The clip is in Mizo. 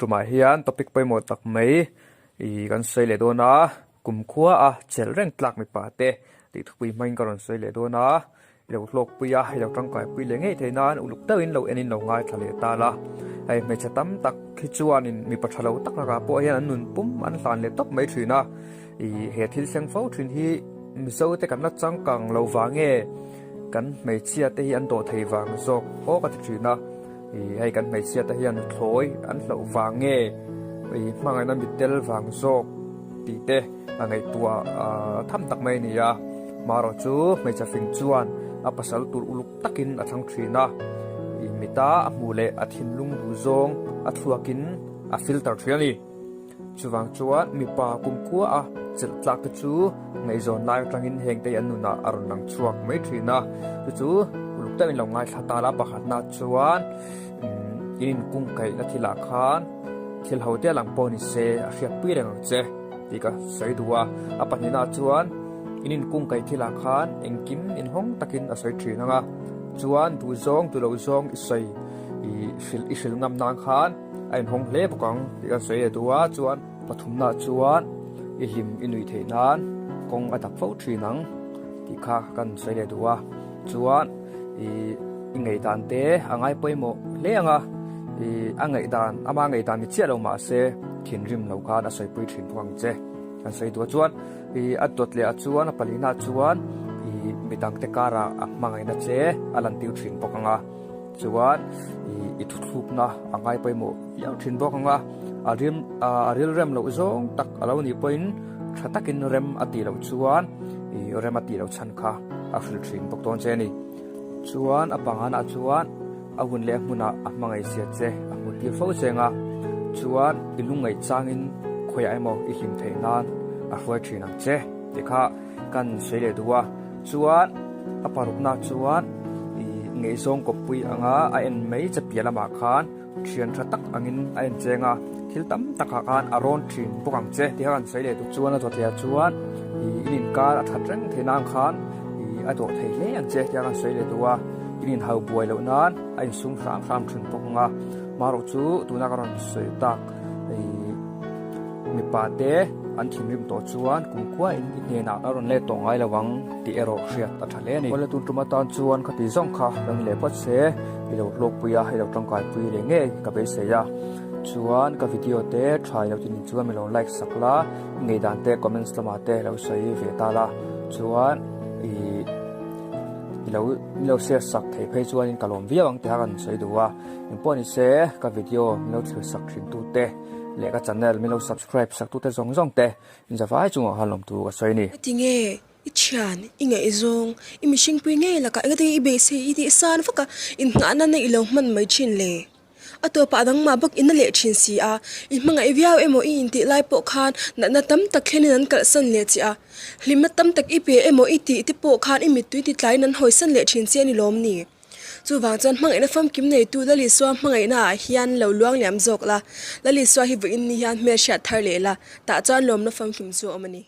tumah hian topic pawimawh tak mai ih kan sawi leh dawn a, kumkhua a chelh reng tlak mipa te tih thupui hmangin ka rawn sawi leh dawn a, i lo hlawkpui a, i lo tangkaipui leh ngei theih nan uluk deuhin lo enin lo ngaithla leh ta la. Hei hmeichhe tam tak hi chuanin mipa tha lo tak lakah pawh hian an nun pum an hlan leh tawp mai thin a, ih he thil thleng fo thin hi Mizo te kan la changkang lo vang nge kan hmeichhia te hi an dawh thei vang zawk aw ka ti thin a, ih hei kan hmeichhia te hian thlawi an hlauh vang nge ih hmangaihna mit tel vang zawk tih te a ngaihtuah tham tak mai a ni a, marawh chu hmeichhe fing chuan a pasal tur uluk takin a thlang thin a, ih mita a hmuh leh a thinlung duh zawng a thluakin a filter thin a ni. Chuvang chuan mipa kumkhua a chelh tlak te chu ngaihzawn lai atangin heng te hi an nunah a rawn lang chhuak mai thin a, chu chu uluk deuhin lo ngaithla ta la pakhatna chuan in inkungkaihna thilah khan thil ho te lang pawh ni se a hriatpui reng ang che tih ka sawi duh a, a pahnihna chuan in inkungkaih thilah khan engkim inhawng takin a sawi thin ang a, chuan duhzawng duhloh zawng i sawi i hrilh ngam nan khan. A inhawng hle bawk ang tih kan sawi leh duh a, chuan pathumnaah chuan i hlim i nuih theih nan kawng a dap fo thin ang tih kha kan sawi leh duh a, chuan ih i ngaihdan te a ngai pawimawh hle ang a, ih a ngaihdan ama ngaihdan ni chiah lo mah se thinrim lo khan a sawipui thin bawk ang che kan sawi duh a, chuan ih a dawt leh ah chuan a palinah chuan ih midangte karah a hmangaihna che a lantir thin bawk ang a. Chuan i thuthlukna a ngai pawimawh viau thin bawk ang a, a rim a rilrem loh zawng tak a lo nih pawhin tha takin rem a tih loh chuan i rem a tih loh chhan kha a hrilh thin bawk dawn che a ni. Chuan a panganah chuan a hun leh a hmunah a hmangaih zia che a hmu tir fo cheng a, chuan i lungngaih changin khawiah emaw i hlim theih nan a hruai thin ang che tih kha kan sawi leh duh a. Chuan a parukna chuan ih ngaihzawng kawppui anga a en mai che piah lamah khan thian tha tak angin a en cheng a, thil tam takah khan a rawn thin bawk ang che tih kha kan sawi leh duh. Chuan a dawtliah chuan ih in inkar a that reng theih nan khan ih a dawh thei hle ang che tih kha kan sawi leh duh a, in inhau buai loh nan a insum hram hram thin bawk ang a, marawh chu tuna ka rawn sawi tak ih. Mipa te an thinrim tawh chuan kumkhua in i hnenah a rawn let tawh ngai lo ang tih erawh hriat a tha hle a ni. Awle tun tum atan chuan khati zawng kha lo ni leh phawt se, i lo hlawkpui a, i lo tangkaipui leh ngei ka beisei a. Chuan ka video te tha i lo ti ning chuan mi lo like sak la, i ngeidan te comments lamah te lo sawi ve ta la, chuan i i lo i lo share sak theih phei chuanin ka lawm viau ang tih kha ka rawn sawi duh a. Engpawh ni se ka video min lo thlir sak thin tute. Leh ka channel min lo subscribe sak tute zawng zawng te in zavai chungah khan lawmtu ka sawi a ni. Heti nge i thian, i ngaihzawng, i mihringpui ngei lakah engati nge i beisei i tih san vak a, inngahna na i lo hman mai thin le? A tawpah dangmah bawk in a leh thin si a, i hmangaih viau emaw i intih lai pawh khan natna tam tak thlenin an kalhsan leh che a, hlimna tam tak i pe emaw i tih te pawh khan i mittui ti tlaiin an hawisan leh thin che a ni lawm ni? Chuvang chuan hmangaihna famkim neitu Lal Isua hmangaihna ah hian lo luang liam zawk la, Lal Isua hi vawiin ni hian hmelhriat thar leh la, tah chuan lawmna famkim chu a awm a ni.